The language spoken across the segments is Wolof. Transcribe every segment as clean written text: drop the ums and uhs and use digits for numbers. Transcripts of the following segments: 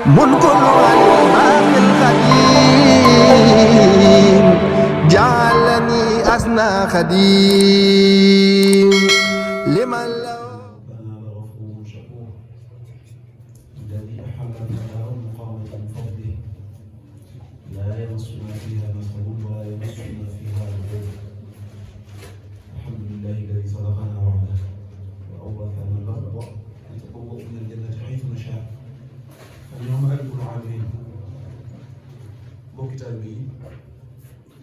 ملك الباقي القديم جعلني أسنى خديم لمن له الذي أحلنا له مقامة من فضله لا يمسنا فيها نصب ولا يمسنا فيها لغوب. الحمد لله الذي صدقنا وعده وأورثنا الأرض نتبوأ من الجنة حيث نشاء. اليوم أجمل العالمين mbokki taalibe yi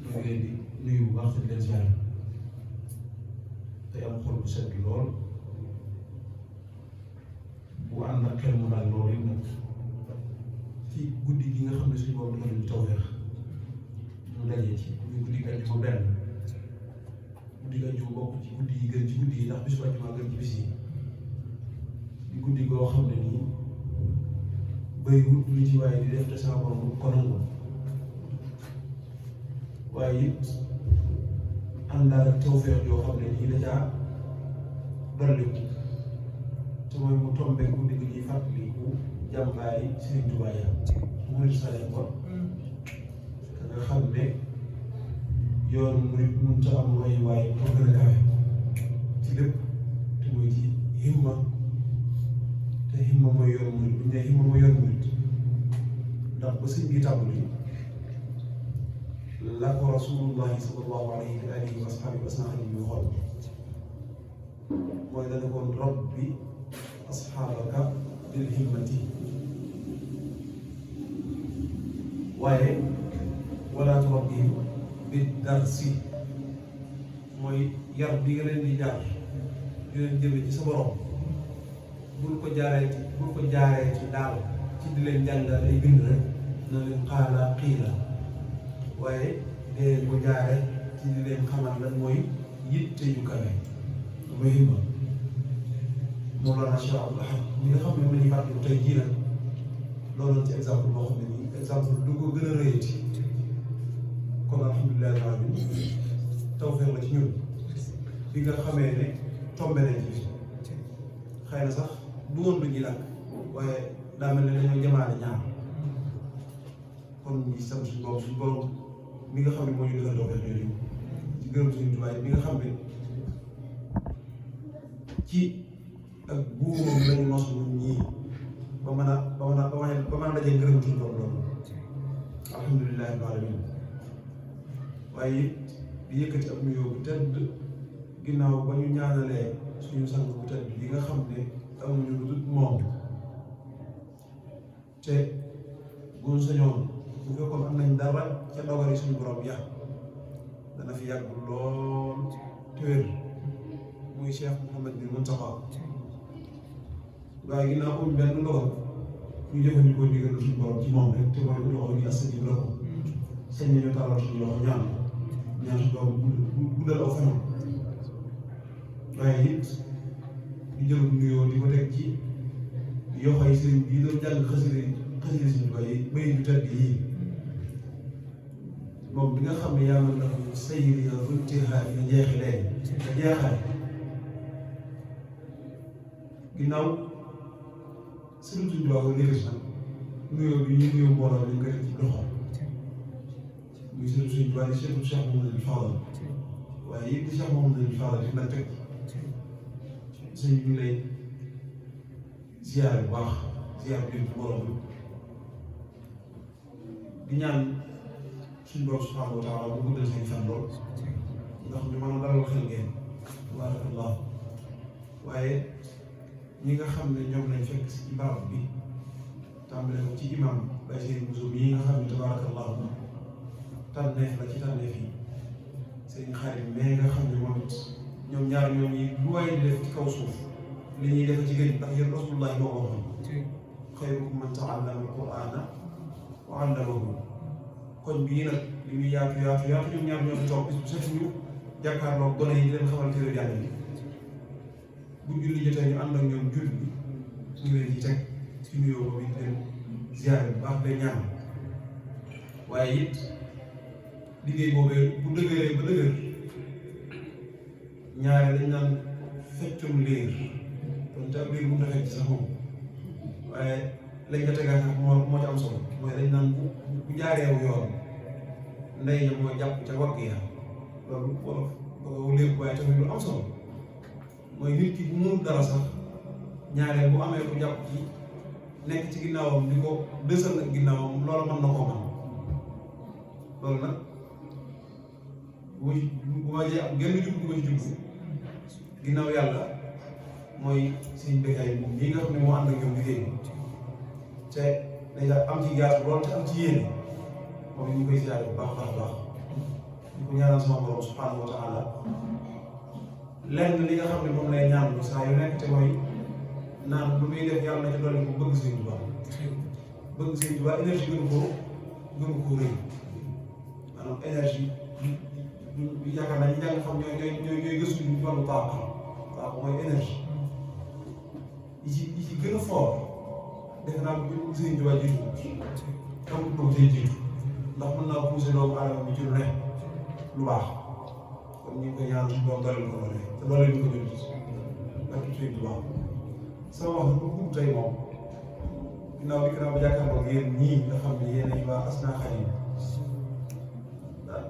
ñu ngi leen di nuyu bu baax di leen ziar te am xol bu sedd lool bu ànd ak xel mu daal lool yi nag ci guddi gi nga xam ne suñu borom dafa leen tawfeex ñu daje ci muy guddi gi àjjuma benn guddi gi àjjuma bokk ci guddi yi gën ci guddi yi ndax bisu àjjuma gën ci bis yi di guddi goo xam ne nii bëriwul lu ci waaye di def te sama borom ko nangu waaye it àndaal ak tawfeex yoo xam ne nii da caa dolli te mooy mu tombé guddi gi ñuy fàttaliku jàmbaay Sëriñ Tuubaa ya murid sareem kon te nga xam ne yoon murid mënut a am roy waaye moo gën a kawe ci lépp te mooy ci himma te himma mooy yoon murid bu ñu nee himma mooy yoon murid ndax ba sëñ bi tàmbali la ko rasulullahi sallallahu alayhi wa alihi wa ashabihi wa sallam ñu xool mooy dana koon rabbi asxaabaka bil himmati waaye wala turabbihim bid darsi mooy yar bi nga leen di jaar di leen jëme ci sa borom bul ko jaaree ci daal ci di leen jàngal ay bind rek na leen xaala xiila waaye dee ko jaare ci di leen xamal lan mooy yitte yu kawe mooy himma Mawlana Cheikh Abdoul Ahad mi nga xam ne ma ñu fàttali tey jii nag loolu ci exemple boo xam ne nii exemple du ko gën a rëyati kon alhamdulilah rabbil tawfeex la ci ñun bi nga xamee ne tombe nañ ci xëy na sax du woon lu ñuy làkk waaye daa mel ne dañoo jamaale ñaar kon ñu sant suñu borom mi nga xam ne moo ñu defal tawfeex yooyu ci gërëm suñu tubaab bi nga xam ne ci ak buumam lañu nos ñun ñii ba mën a dajee ngërëm suñu borom loolu alhamdulilah rabbil alamin waaye it di yëkkati ab nuyoo bu tedd ginnaaw ba ñu ñaanalee suñu sang bu tedd bi nga xam ne amuñu lu dul moom te bu ñu sañoon bu fekkoon am nañ dara ca dogari suñu borom ya dana fi yàgg lool te wér muy Cheikh Mouhamed bin Mountakha waaye ginnaaw amul benn ndogal ñu jëfandikoo ndigal suñu borom ci moom rek te mooy bu loxo ñu astajib lakum sañ nañu tàllal suñu loxo ñaan suñu borom guddal aw fanam waaye it di jël nuyoo di ko teg ci yoxoy sëriñ bii doon jàng xasida suñu koy bay du tedd yi moom bi nga xam ne yaa man dafa sayir ya runtihaay na jeexi leen na jeexaay ginnaaw sëriñ suñu doog a liggéey nag nuyoo bi ñu nuyoo mbooloo dañ ko def ci loxo muy sëriñ suñu doog di Cheikh Mouhamadou Fadal waaye it di Cheikh Mouhamadou Fadal def na teg sëñ bi ñu lay ziar bu baax ziar bi ci mbooloo di ñaan suñu borom subhanahu wa taala bu guddal seen fan lool ndax ñu mën a dalal xel ngeen tabarakallah waaye ñi nga xam ne ñoom lañ fekk ci barab bi tàmbale ko ci imam bay seen muso yi nga xam ne tabarakallah tànneef la ci tànneef yi seen xarit mais nga xam ne moom it ñoom ñaar ñoom yi lu waay di def ci kaw suuf li ñuy def ci gën ndax yéen rasulullah moo ko waxoon xayrukum man ta'allama al-qur'ana wa 'allamahu kon bii nag li muy yaatu ñoom ñaar ñoo fi toog bis bu set ñu jàkkaarloo gone yi di leen xamal téere yàlla bi bu julli jotee ñu ànd ak ñoom julli bi ñu leen ci teg ci nuyoo boobu it leen ziyaare bu baax day ñaan waaye it liggéey boobee bu dëgëree ba dëgër ñaare dañ naan feccum liir kon te ab liir bu mu defee ci sax moom waaye lañ ko tegaat nag moo ci am solo mooy dañ naan bu jaareewu yoon ndey ña mooy jàpp ca wagg ya loolu wolof boo léegi waaye tamit lu am solo mooy nit ki bu mënul dara sax ñaareel bu amee ku jàpp ci nekk ci ginnaawam di ko dësal ak ginnaawam loolu mën na koo mën loolu nag bu ma jee am genn jub bu ma ci jubbu ginnaaw yàlla mooy sëñ Bécaye moom ñi nga xam ne moo ànd ak ñoom liggéey bi te dañu am ci yaatu lool te am ci yéene moom ñu koy siyaare bu baax baax baax ñu ko ñaanal sama borom subhanahu wa taala lenn li nga xam ne moom lay ñaan saa yu nekk te mooy naan lu muy def yàlla na ci dolli ko bëgg Sëñ Tuubaa bëgg Sëñ Tuubaa énergie gënu ko rëy maanaam énergie yaakaar naa ñi nga xam ñooy gëstu ñu ci wàllu taax mooy énergie yi ci gën a fort defe naa bu Sëñ Tuubaa jiitu amul ko tey jiitu ndax mën naa pousser doomu aadama bi ci lu ne lu baax kon ñu ngi koy ñaan suñu doom dalal ko doole te doole ñu ko jël ak Sëñ Tuubaa sama wax bu gudd tey moom ginnaaw bi ba jàkkaarloo yéen ñii nga xam ne yéen ay waa Asna Khadim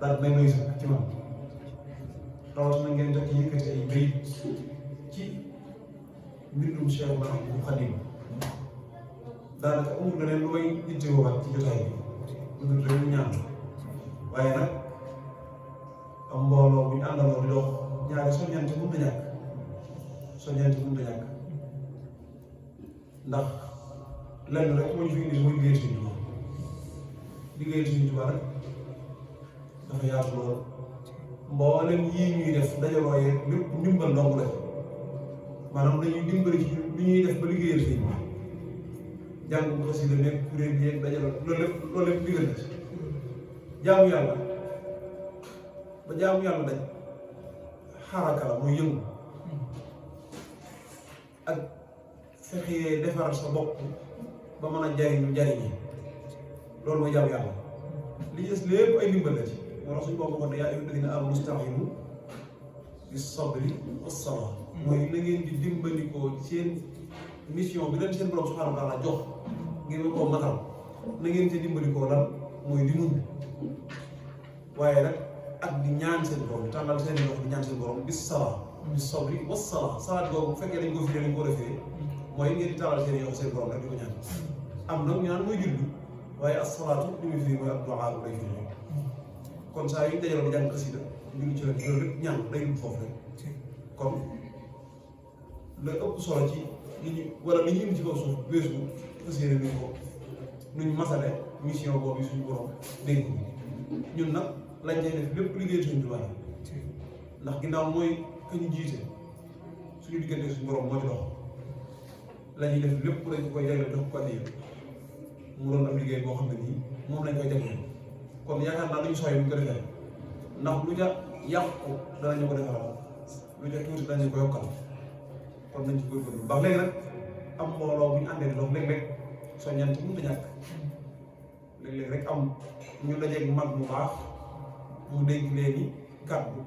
daal dinañ may sëkk ci man rawatina ngeen def ci yëkkati ay bayit ci mbindum Cheikh Ahmadou Khadim daanaka amul leneen lu may ittewoo ci jotaay bi lu dul rek ñaan waaye nag am mbooloo bu ñu àndaloo di dox ñaari soññante mënut a ñàkk ndax lenn rek moo ñu fi indi mooy liggéey Sëñ Tuubaa rek dafa yaatu lool mboolem yii ñuy def dajaloo yeeg lépp ndimbal ndong la maanaam dañuy dimbali ci li ñuy def ba liggéeyal Sëñ Tuubaa jàng bu xasida nekk kuréel yeeg dajaloo loolu lépp digal ci jaamu yàlla ba jaamu yàlla dañ xaraka la mooy yëngu ak fexee defar sa bopp ba mën a jariñi loolu mooy jaamu yàlla li des lépp ay ndimbal la ci moo tax suñu bopp waxoon ne yaa ayyuhaa llaziina aamanu ista'iinu bis-sabri was-salaa mooy na ngeen di dimbandikoo seen mission bi leen seen borom subhaanahu wa taala jox ngeen koo matal na ngeen ci dimbandikoo lan mooy di muñ waaye nag ak di ñaan seen borom tànnal seen loxo di ñaan seen borom bis-salaa bis-sabri was-salaa salaat boobu bu fekkee dañ ko firee dañ ko defee mooy ngeen di tàllal seen yoxo seen borom rek di ko ñaan am nag ñu naan mooy julli waaye as-salaatu li muy firi mooy ak du'a lay firi kon saa yu ñu dajaloo di jàng xasida julli ci loolu lépp ñaan day dugg foofu rek kon la ëpp solo ci li ñu wala li ñu indi ci kaw suuf weesu fas yéene nuñ ko nuñ masale mission boobu suñu borom dénk ñun nag lañ cay def lépp liggéey Sëñ Tuubaa ndax ginnaaw mooy ka ñu jiite suñu diggante suñu borom moo ci dox la ñuy def lépp dañ koy jagleel jox ko addiya mu doon am liggéey boo xam ne nii moom lañ koy jagleel kon yaakaar naa duñu sooy bu ñu ko defee ndax lu ca yàqu danañu ko defaral lu ca tuuti danañu ko yokkal kon nañ ci góorgóorlu baax léegi nag am mbooloo bu ñu àndee di dox léeg-léeg soññante mënut a ñàkk léeg-léeg rek am ñu dajeeg mag mu baax mu dénk leen kàddu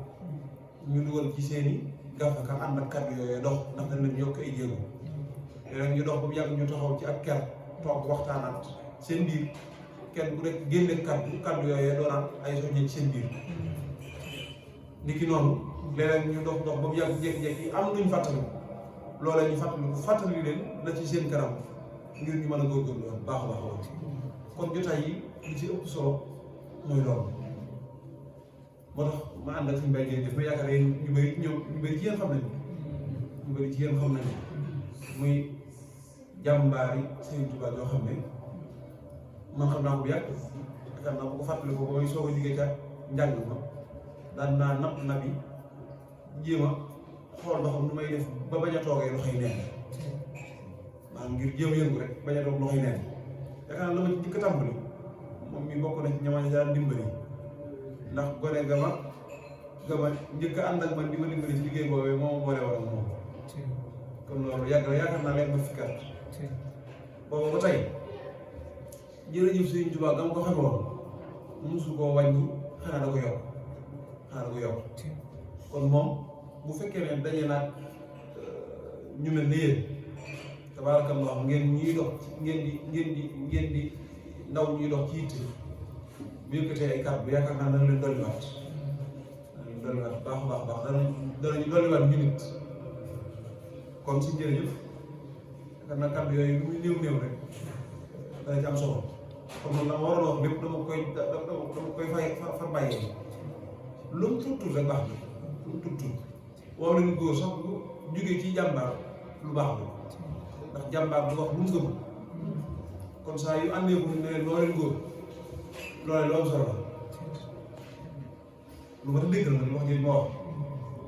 ñu dugal ci seeni gàfaka ànd ak kàddu yooyu dox ndax dañ leen yokk ay jéego léeg ñu dox ba mu yàgg ñu taxaw ci ak ker toog waxtaanaat seen biir kenn ku nekk génne kàddu yooyu doonaat ay soññe ci seen biir niki noonu léeg ñu dox ba mu yàgg jékki-jékki am luñ fàttali loolee ñu fàttali leen la ci seen kanam ngir ñu mën a góorgóorlu woon baax a baax kon jotaay yi li ci ëpp solo mooy loolu moo tax ma ànd ak suñu mbay jërëjëf ma yaakaar ne ñu bëri ci yéen xam nañu muy jàmbaari Sëñ Tuubaa yoo xam ne man xam naa ko bu yàgg yaakaar naa bu ko fàttali ko ba may soog a jógee ca njàng ma daan naa napp na bi jéem a xool ba xam nu may def ba bañ a toogee loxoy neen maanaam ngir jéem a yëngu rek bañ a toog loxoy neen yaakaar naa la ma ci njëkk a tàmbali moom mi bokk na ci ñamañ daan dimbali ndax gone ga ma njëkk a ànd ak man di ma dimbali ci liggéey boobee moo ma boole woon ak moom kon loolu yàgg na yaakaar naa leen ma fikkat boobu ba tey jërëjëf Sëñ Tuubaa ga ma ko xame woon musu koo wàññi xanaa da ko yokk kon moom bu fekkee ne daje naag ñu mel ni yéen tabaarakallah ngeen ñuy dox ngeen di ndaw ñuy dox ci yitte bu yëkkatee ay kàddu yaakaar naa dana leen dolliwaat baax a baax danañu dolliwaat ñu nit kon si jërëjëf yaakaar naa kàddu yooyu lu muy néew rek dana ci am solo kon man la ma waroon wax lépp dama koy fa bàyyee lu mu tuut rek baax na lu mu tuut waaw leen góor sax bu jógee ci jàmbaar lu baax la ndax jàmbaar du wax lu mu gëm kon saa yu àndee ko ne leen loo leen góor loolee lu am solo la lu ma ta déggal na wax jooju ma wax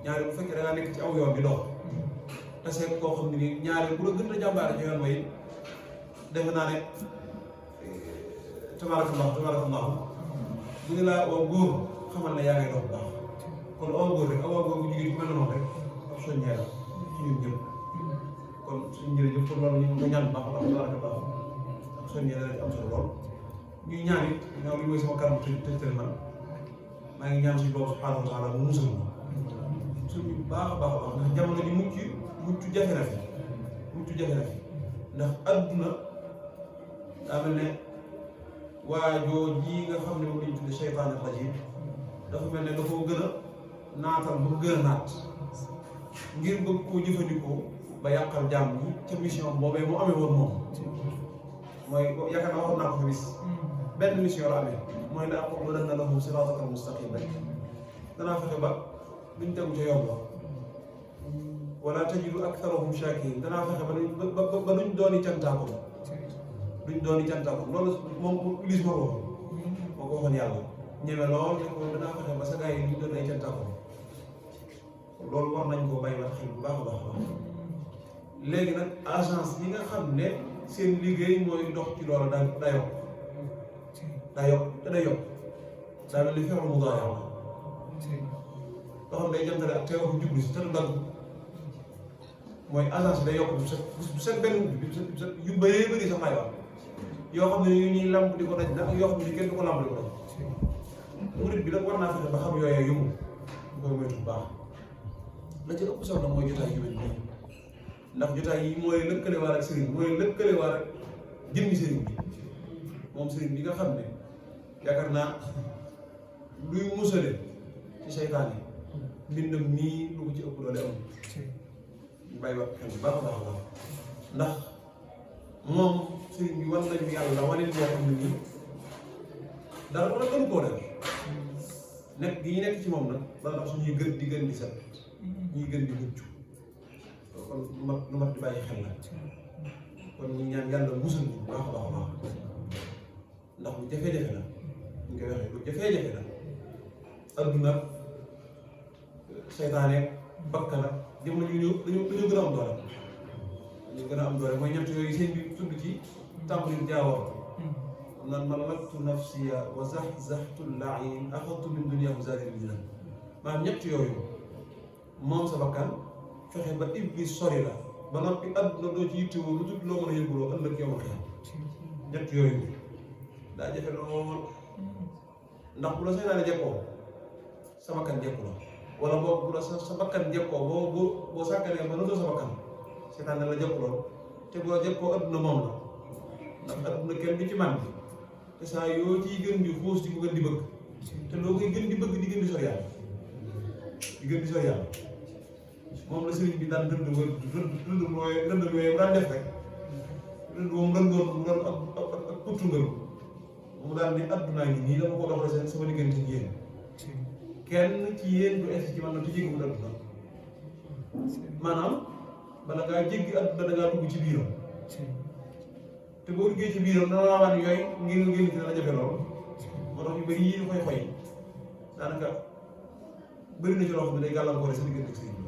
ñaari bu fekkee da ngaa nekk ci aw yoon bi dox te seet koo xam ne nii ñaari bu la gën a jàmbaare ci yoon way defe naa ne tabaarakallah bu ñu laa woo góor xamal ne yaa ngay dox bu baax kon aw góor rek aw góor bu jigéen mel noonu rek ab soññee la ci ñun ñëpp kon suñu jërëjëf pour loolu ñu nga ñaan baax a baax tabaarakallah ab soññee la ci am solo lool ñuy ñaan it ñoo li mooy sama kàddu tëjtal man maa ngi ñaan suñu borom subhanahu wa taala mu musal ma suñu baax a baax ndax jamono ji mucc jafe na fi ndax adduna daa mel ne waajoo ji nga xam ne moom lañu tudde seytaane rajim dafa mel ne da koo gën a naatal ba gën a naat ngir bëgg koo jëfandikoo ba yàqal jàmm ñi ca mission boobee mu amee woon moom mooy yaakaar naa waxoon naa ko fi bis benn mission la amee mooy la aqudanna lahum siraatakal mustaqim rek danaa fexe ba duñ tegu ca yoon ba wala tajidu aktharahum shakirin danaa fexe ba duñ dooni cantaakoon loolu moom Iblis moo ko waxoon yàlla ñeme lool ne ko danaa fexe ba sa gars yi duñ doon ay cantaakoon loolu war nañ koo bàyyi wax xel bu baax a baax léegi nag agence yi nga xam ne seen liggéey mooy dox ci loolu daa yokk te day yokk daa mel ni fexe mu daa yàlla loo xam day jantale ak teew bu jublu si te du dagg mooy agence day yokk bu set benn yu bëree bëri sax laay wax yoo xam ne yu ñuy lamb di ko daj la ak yoo xam ne kenn du ko lamb di ko daj murid bi nag war naa fexe ba xam yooyee yu mu koy moytu bu baax la ci ëpp solo mooy jotaay yu mel nii ndax jotaay yi mooy lëkkale waar ak sëriñ mooy lëkkale waar ak jëmmi sëriñ bi moom sëriñ bi nga xam ne yaakaar naa luy musale ci seytaan yi mbindam nii lu ko ci ëpp doole am ñu bàyyi wax xel bu baax a baax a baax ndax moom sëriñ bi war nañu yàlla wane loo xam ne nii dara dara gën koo def nekk gi ñu nekk ci moom nag dana tax suñuy gën di set ñuy gën di mucc kon lu mat di bàyyi xel la kon ñu ñaan yàlla musal ñu baax a baax a baax ndax lu jafe-jafe la ñu koy waxee lu jafe-jafe la adduna seytaane bakkan ak jamono dañoo gën a am doole dañoo gën a am doole mooy ñett yooyu seen bi tudd ci tàmbali jaawoor naan malaktu nafsiya wa zahzahtu lain axadtu min duniyaahu zaadil jinan maanaam ñett yooyu moom sa bakkan fexe ba iblis sori la ba noppi adduna doo ci yittewoo lu tudd loo mën a yëguloo ëllëg yow xeex ñett yooyu daa jafe lool ndax bu la seytaane jekkoo sa bakkan jekku la wala boo bu la sa bakkan jekkoo boo sàgganee ba nëtoo sa bakkan seytaane la jekku lool te bu la jekkoo adduna moom la ndax adduna kenn du ci man te saa yoo ciy gën di xuus di ko gën di bëgg te loo koy gën di bëgg di gën di sori yàlla moom la sëriñ bi daan rëdd mooy daan def rek rëdd moom rëndoon ak puttungal mu daal ni addunaa ngi nii dama ko doxale seen sama diggante ak yéen kenn ci yéen du egsi ci man na te jéggiwul adduna maanaam bala ngaa jéggi adduna da ngaa dugg ci biiram te boo duggee ci biiram dana laa waan yooyu ngir nga génn ci dana jafe lool moo tax yu bëri yii dafay xoy daanaka bëri na ci loo xam ne day gàllankoore sa diggante ak sëriñ bi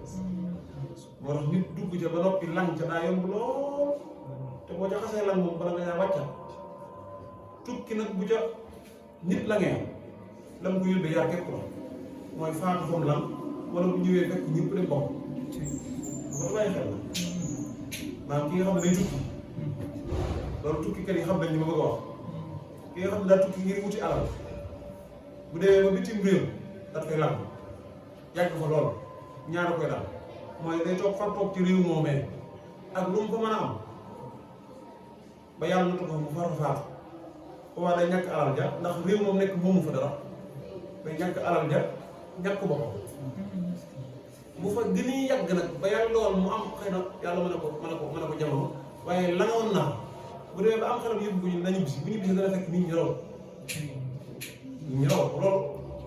moo tax nit dugg ca ba noppi lang ca daa yomb lool te boo ca xasee lang moom bala nga ñaa wàcca tukki nag bu ca nit la ngeen lam ko yóbbee yaa képp la mooy faatu fam lan wala bu ñëwee fekk ñëpp dem bokk loolu bàyyi xel la maanaam ki nga xam ne day tukki loolu tukkikat yi xam nañ li ma bëgg a wax ki nga xam ne daa tukki ngir wuti alal bu demee ba bitim réew daf koy lan yàgg fa lool ñaara koy daal mooy day toog ci réew moomee ak lu mu ko mën a am ba yàlla na ko mu far faatu waaye day ñàkk alal ja ndax réew moom nekk moomu fa dara day ñàkk alal ja ñàkk boppam bu fa gën a yàgg nag ba yàlla dogal mu am xëy na yàlla mën na ko jamono waaye la nga woon naa bu demee ba am xelam yëpp bu ñu nañu bisi bu ñu bisi dana fekk nit ñi raw ñu raw loolu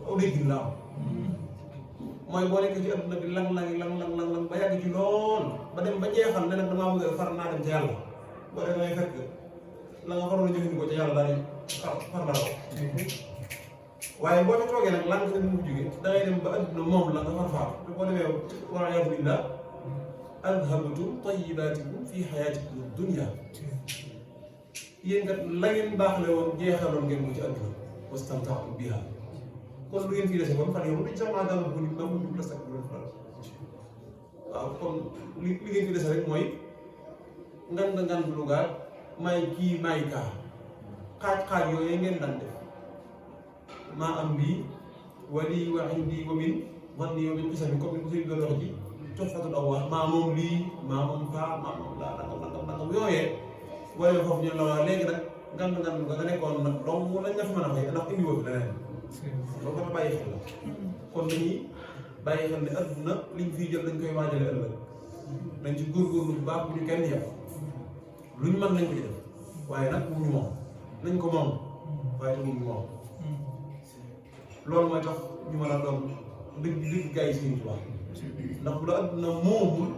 aw déggin la am mooy boo nekkee ci adduna bi lang ba yàgg ci lool ba dem ba jeexal ne nag damaa bëgg a far naa dem ca yàlla boo demee fekk la nga faroon a jëfandikoo ca yàlla daal far la raw waaye boo ca toogee nag lan nga mu jógee da ngay dem ba adduna moom la nga far faatu te boo demee wal iyaadu billah adhabtum tayyibatikum fi hayatikum dunya yéen kat la ngeen baaxle woon jeexaloon ngeen ko ci adduna wastamta'tum biha kon lu ngeen fi dese kon fan yow duñ sax maa dama ko nit ba mu dugg la sax bu doon faral waaw kon li ngeen fi dese rek mooy ngand lu gaar may kii may kaa xaaj yooyu ngeen daan def maa am lii wali wa indi wa min wanni wa min xisami comme ni ko sëriñ doon wax ci Tuhfatul Awwaax maa moom lii maa moom kaa maa moom laa nangam yooyee wala foofu ñu la waa léegi nag ngand lu nga nekkoon nag donc lañ la fi mën a fay ndax indi woo fi leneen loolu dafa bàyyi xel la kon dañuy bàyyi xel ne adduna liñ fiy jël dañ koy waajale ëllëg dañ ci góorgóorlu bu baax bu ñu kenn yem luñ mën nañ ko ci def waaye nag bu ñu moom nañ ko moom waaye bu ñu moom loolu mooy tax ñu mën a doon dëgg gaa yi Sëriñ Tuubaa ndax bu la adduna moomul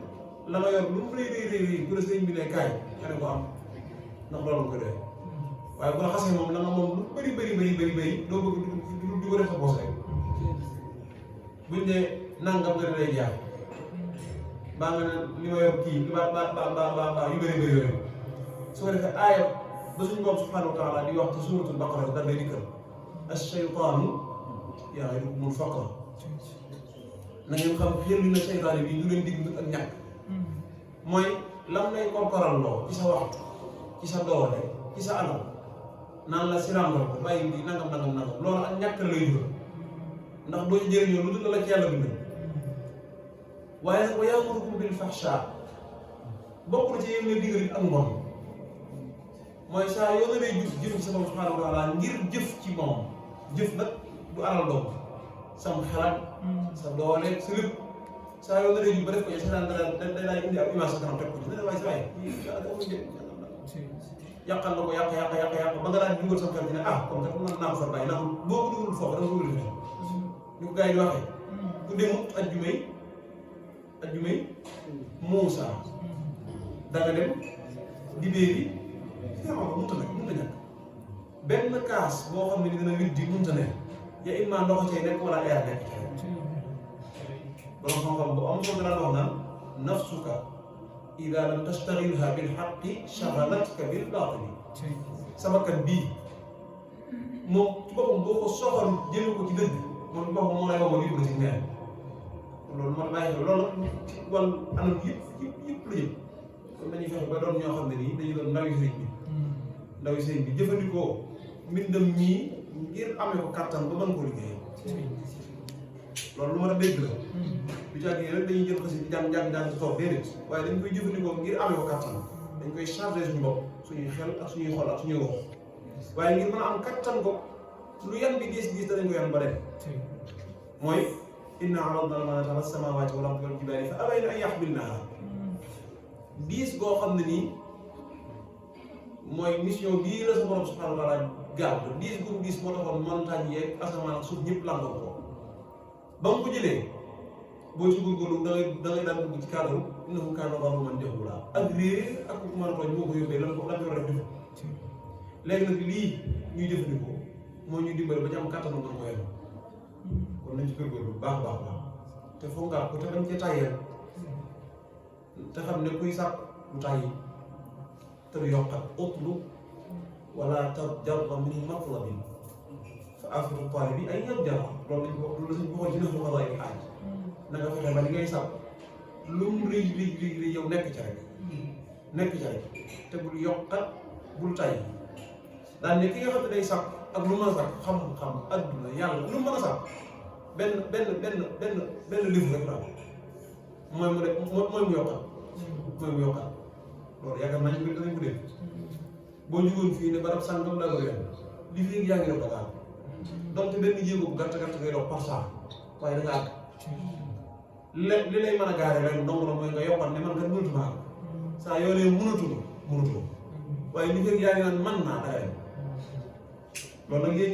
la nga yor lu mu rëy bu la sëriñ bi ne kaay nga ne ko am ndax loolu nga ko doy waaye bu la xasee moom la nga moom lu bëri doo bëgg du ko def sa boos rek buñ ne nangam nga ne lay jaay baa nga ne li ma yor kii ba yu bëri yooyu su ko defee aaya ba suñu borom subhanahu wa taala di wax ci suuratul baqara da ngay dikkal ash-shaytaanu ya'idukumul faqra na ngeen xam xel na seytaane bi du leen digg ak ñàkk mooy lam lay korkoral loo ci sa waxtu ci sa doole ci sa alal naan la siramdal ko bàyyi bi nangam loolu ak ñàkk lay jur ndax doo ci jëriñoo lu dul la ci yàlla bindal waaye nag wa ya'murukum bil fahshaa bokk na ci yéen nga digal ak mbon mooy saa yoo nga lay jëf ci sa borom subhanahu wa taala ngir jëf ci moom jëf nag du alal doom sam xalaat sa doole sa lépp saa yoo nga lay ba def ko sa daan day indi ab image sa kanam teg ko ci ne waaye sa waay yàqal na ko yàq ba nga daan dugal sa xel ci ne comme que mën naa ko fa bàyyi ndax boo ko dugalul foofu dafa dugal fi ñu ko gars yi di waxee ku demut ajjumay Muusa danga dem dibéeri mënta ñàkk benn kaas boo xam ne ni dina widdi mënta ne ya imma ndox cay nekk wala air nekk borom xam-xam bu am solo daan wax naan nafsuka ida lam tastaghilha bil haqqi shaghalatka bil batili sama kat bii moom ci boppam boo ko soxal jëme ko ci dëgg moom ci boppam moo lay woo yóbbu la ci neen loolu man bàyyi xel loolu ci wàllu anam yëpp la jëm kon dañuy fexe ba doon ñoo xam ne nii dañuy doon ndawi sëriñ bi jëfandikoo mbindam mii ngir amee ko kàttan ba mën koo liggéey loolu lu mën a dégg la du ci àggee rek dañuy jël xasi di jàng ci toog déedéet waaye dañ koy jëfandikoo ngir amee ko kàttan dañ koy chargé suñu bopp suñuy xel ak suñuy xol ak suñuy wax waaye ngir mën a am kàttan ko lu yan bi diis danañ ko yan ba dem mooy inna aradna al-amaanata ala as-samaawaati wal ardi wal jibaali fa abayna an yaxmilnahaa diis goo xam ne nii mooy mission bii la sa borom subhanahu wa taala gàll diis gu diis moo taxoon montagne yeeg asamaan ak suuf ñëpp làngoon ko ba mu ko jëlee boo ci góorgóorlu da ngay daan dugg ci cadre innahu kaana zaluuman jahuulaa ak réer ak ku mën a tooñ moo ko yóbbee lan war a def léegi nag lii ñuy jëfandikoo moo ñuy dimbale ba ci am kàttanu mën ko yem kon nañ ci góorgóorlu bu baax te foog ngaa ko te dañ cee tàyyeel te xam ne kuy sàkk du tàyyi te du yokkat utlub wala tarjarra min matlabin fa axiru taalibi ay yarjara loolu la suñ waxoon ci nëfu xasaay yi aaj na nga fexe ba li ngay sàkk lu mu rëy yow nekk ca rek te bul yokkat bul tàyyi daan ne ki nga xam ne day sàkk ak lu mën a sàkk xam-xam adduna yàlla lu mën a sàkk benn livre rek la mooy mu yokkat loolu yaakaar naa ñu danañ ko dégg boo jugoon fii ne barab sàngam laa bëgg a dem li fi yaa ngi dox Dakar donte benn jéego bu gàtt ngay dox par saa waaye da nga àgg li lay mën a gaare leen ndong la mooy nga yokkal ne man kat mënatu maa saa yoo nee mënatu waaye li fekk yaa ngi naan man naa dara dem loolu nag yéen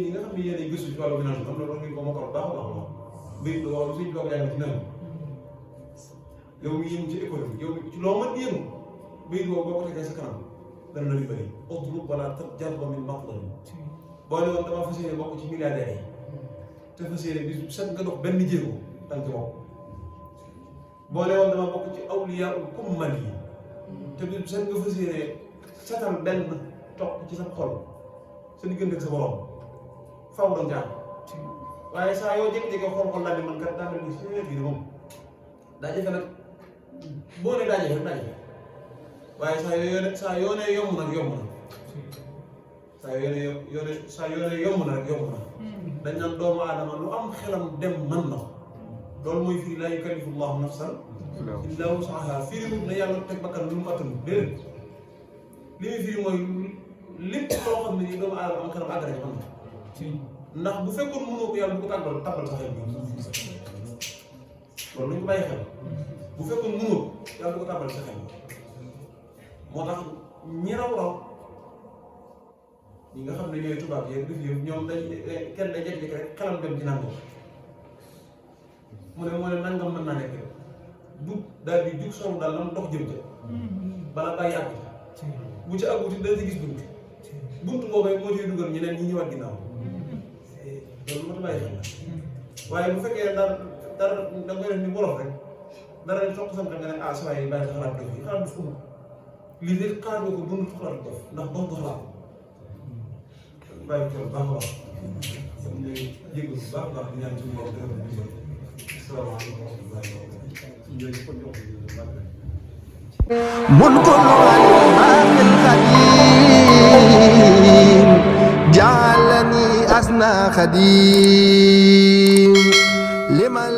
ñi nga xam ne yéen ay gëstu ci wàllu finance am na loolu ngeen ko mokkal baax a baax mbir mi wax suñu doog yaa ngi ci nan yow mi yëngu ci économie yow ci loo mën di yëngu mbir boobu boo ko tegee sa kanam dana la dimbali utlub wala targab min maqdam boo ne woon dama fas yéene bokk ci milliardaires yi te fas yéene bis set nga dox benn jéego danga ci bokk boo ne woon dama bokk ci awliyaa ummal yi te bis set nga fas yéene setal benn toq ci sa xol sa diggante ak sa borom faw doon jaar waaye saa yoo jékki-jékki xool daal di man kat daa mel ni bii de moom daa jafe nag boo ne daa jafe rek daa jafe waaye saa yoo ne yomb na saa yoo ne yomb na dañ naan doomu aadama lu am xelam dem man na loolu mooy fii laa yukallifu llaahu nafsan illaa wus'ahaa firiwut ne yàlla teg bakkan lu mu attanu déedéet li muy firi mooy lépp loo xam ne nii doomu aadama am xelam àgg rek man na ndax bu fekkoon mënoo ko yàlla du ko tàbbal sa xel bi loolu lu ñu bàyyi xel bu fekkoon mënoo yàlla du ko tàbbal sa xel moo tax ñi raw ñi nga xam ne ñooy tubaab yi def yëpp ñoom kenn day jékki-jékki rek xelam dem ci nangam mu ne nangam mën naa nekk du daal di jug solu daal lan dox jëm ca bala bàyyi àgg bu ci àgguti dana ci gis bunt boobee moo ciy dugal ñeneen ñi ñëwaat ginnaaw loolu moo tax bàyyi xel waaye bu fekkee dara da nga koy def ni wolof rek dara ni soq sam nga ne ah saa yi bàyyi sa xalaat dof yi xalaat dof ko lii de xalaatoo ko dund xalaat dof ndax dof du xalaat bàyyi ko baax a baax kon ñu jégalu bu baax a baax di ñaan suñu borom dëgg la dimbali asalaamaaleykum wa rahmatullahi wa barakatuh ñu ko jox ملك الباقي القديم جعلني أسنى خديم لمن